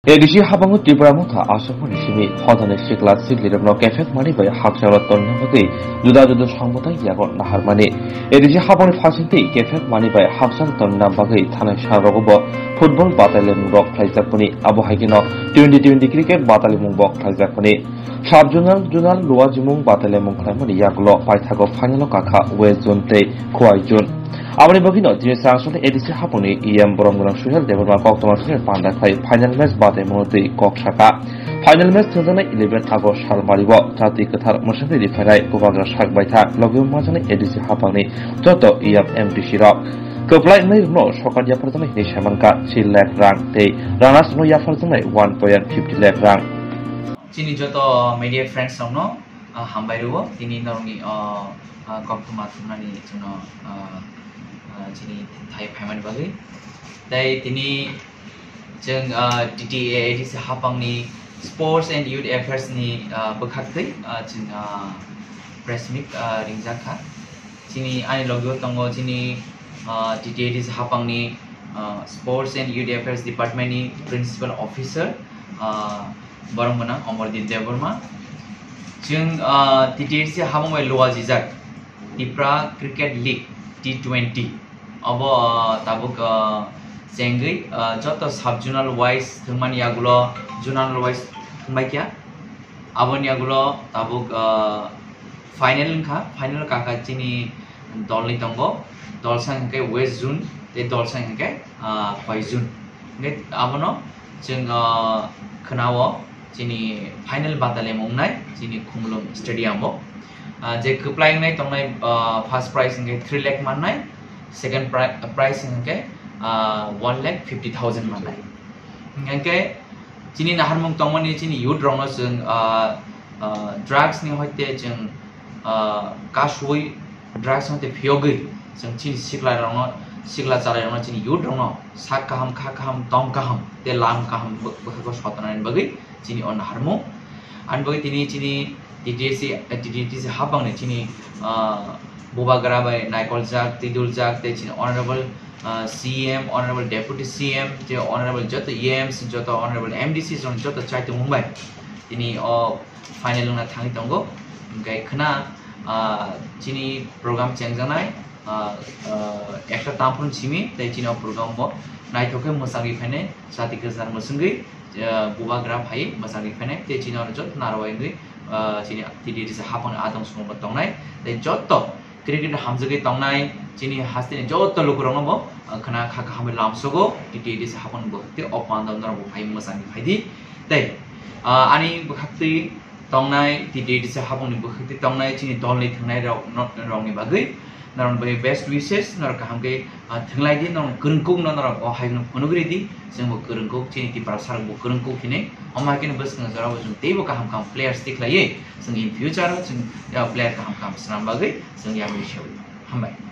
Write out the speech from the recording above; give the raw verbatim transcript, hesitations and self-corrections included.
A D C habango Tipra Motha aswkmani simi hodani sikla siklirokno kephek mani bai hakchalo tonna bagwi juda juda songbotai yago naharmani. A D C habangni phasingtwi kephek mani bai hakchalo tonna bagwi thanai sarogo bo football batailaimung rok khlaijakmani, abo hai kheno twenty twenty cricket batailaimung bo khlaijakmani. Sub zonal, zonal, luajimung batailaimung khlaimani yagulo paithago final o kakha West Zone tei Khowai Zone. Aboni bagwino tini Chwrangsani A D C hapungni E M Borom Gwnang Suhel Debbarma koktwma songni panda khlai final match bataimungo twi kok saka. Final match thwngjaknai eleven August salmario Chati Kwthar mwswkni riphainai Bubagra sak baitha logi majaknai A D C hapangni joto E M M D C rok. Kwplai wngnai rokno sokar yapharjaknai hinwi saimankha three lakh rang tei runners no yapharjaknai one point fifty lakh rang. Chini joto media friends rokno, ah, hambai rwo, tini norokni, ah, ah, koktwma thumnani chwngno, ah, ah, chini thai phaimani bagwi. Tei tini chwng, ah, T T A A D C hapangni Sports and Youth Affairs ni, ah, bwkhaktwi, ah, chwng, ah, press meet, ah, ringjak kha. Chini ani logi o tongo chini, ah, T T A A D C hapangni, ah, Sports and Youth Affairs Department ni Principal Officer, ah, Borom Gwnang Amardeep Debbarma. Chwng, ah, T T A A D C hapang bai luajijak Tipra Cricket League T twenty. Obo, ah, tabuk, ah, chengwi, ah, joto sub zonal wise thwngmani yagulo zonal wise thwngbai kha. Aboni yagulo tabuk, ah, final wngkha, final kaka chini dolni tongo, dolsa hwnkhe West Zone tei dolsa hwnkhe, ah, Khowai Zone. Hwnkhe abono chwng, ah, khwnao chini final batailaimung wngnai chini Khumulwng Stadium o. Ah, je kwplai wngnai tongnai, ah, first prize hwnkhe three lakh mannai, second pri-, prize hwnkhe, ah, one lakh fifty thousand mannai. Hwnkhe chini naharmung tongmani chini youth rokno chwng, ah, ah, drugs ni hoite chwng, ah, kasui drugs hoite phiyogwi chwng chini sikla rokno, sikla chalai rokno chini youth rokno sak kaham, kha kaham, tong kaham tei lam kaham bw-, bwkhago sotonani bagwi chini o naharmung. Ani bagwi tini chini T T A A D C, T T A A D C hapangni chini, ah, bubagra bai naikoljak, twiduljak tei chini honorable, ah, C M, honorable deputy C M, tei honorable joto E Ms, joto honorable M D Cs rok joto chaitumung bai tini o final wngna thangwi tongo. Hwnkhe khwna, ah, chini program chengjaknai, ah, ah, ekta tamphru simi tei chini o program bo naithok khe mwchangwi phainai, chati kwchar mwchwngwi, ah, bubagra phaiwi mwchangwi phainai tei chini oro joto narwai wngwi, ah, chini T T A A D C hapangni adong songbo tongnai tei joto cricket hamjagwi tongnai chini hasteni joto lukurokno bo, ah, khwna kha kahamwi lamsogo T T A A D C hapangni bwkhak tei o panda norok bo phaiwi mwchangwi phaidi tei, ah, ani bwkhak twi tongnai, T T A A D C hapungni bwkhak twi tongnai chini dolni thwngnai rok, no-, rokni bagwi norokni bagwi best wishes, norok kaham khe, ah, thwnglai di, norok kwrwngkukno norok o hai phano phunugwi rw di, chwngbo kwrwngkuk, chini Tiprasa rokbo kwrwngkuk hinwi. Omo hai kheno bwskang jorao chwng teibo kaham kaham players tikhlaiwi chwng in future o chwng, ah, player kaham kaham swnam bagwi chwng yagwi sawi. Hambai.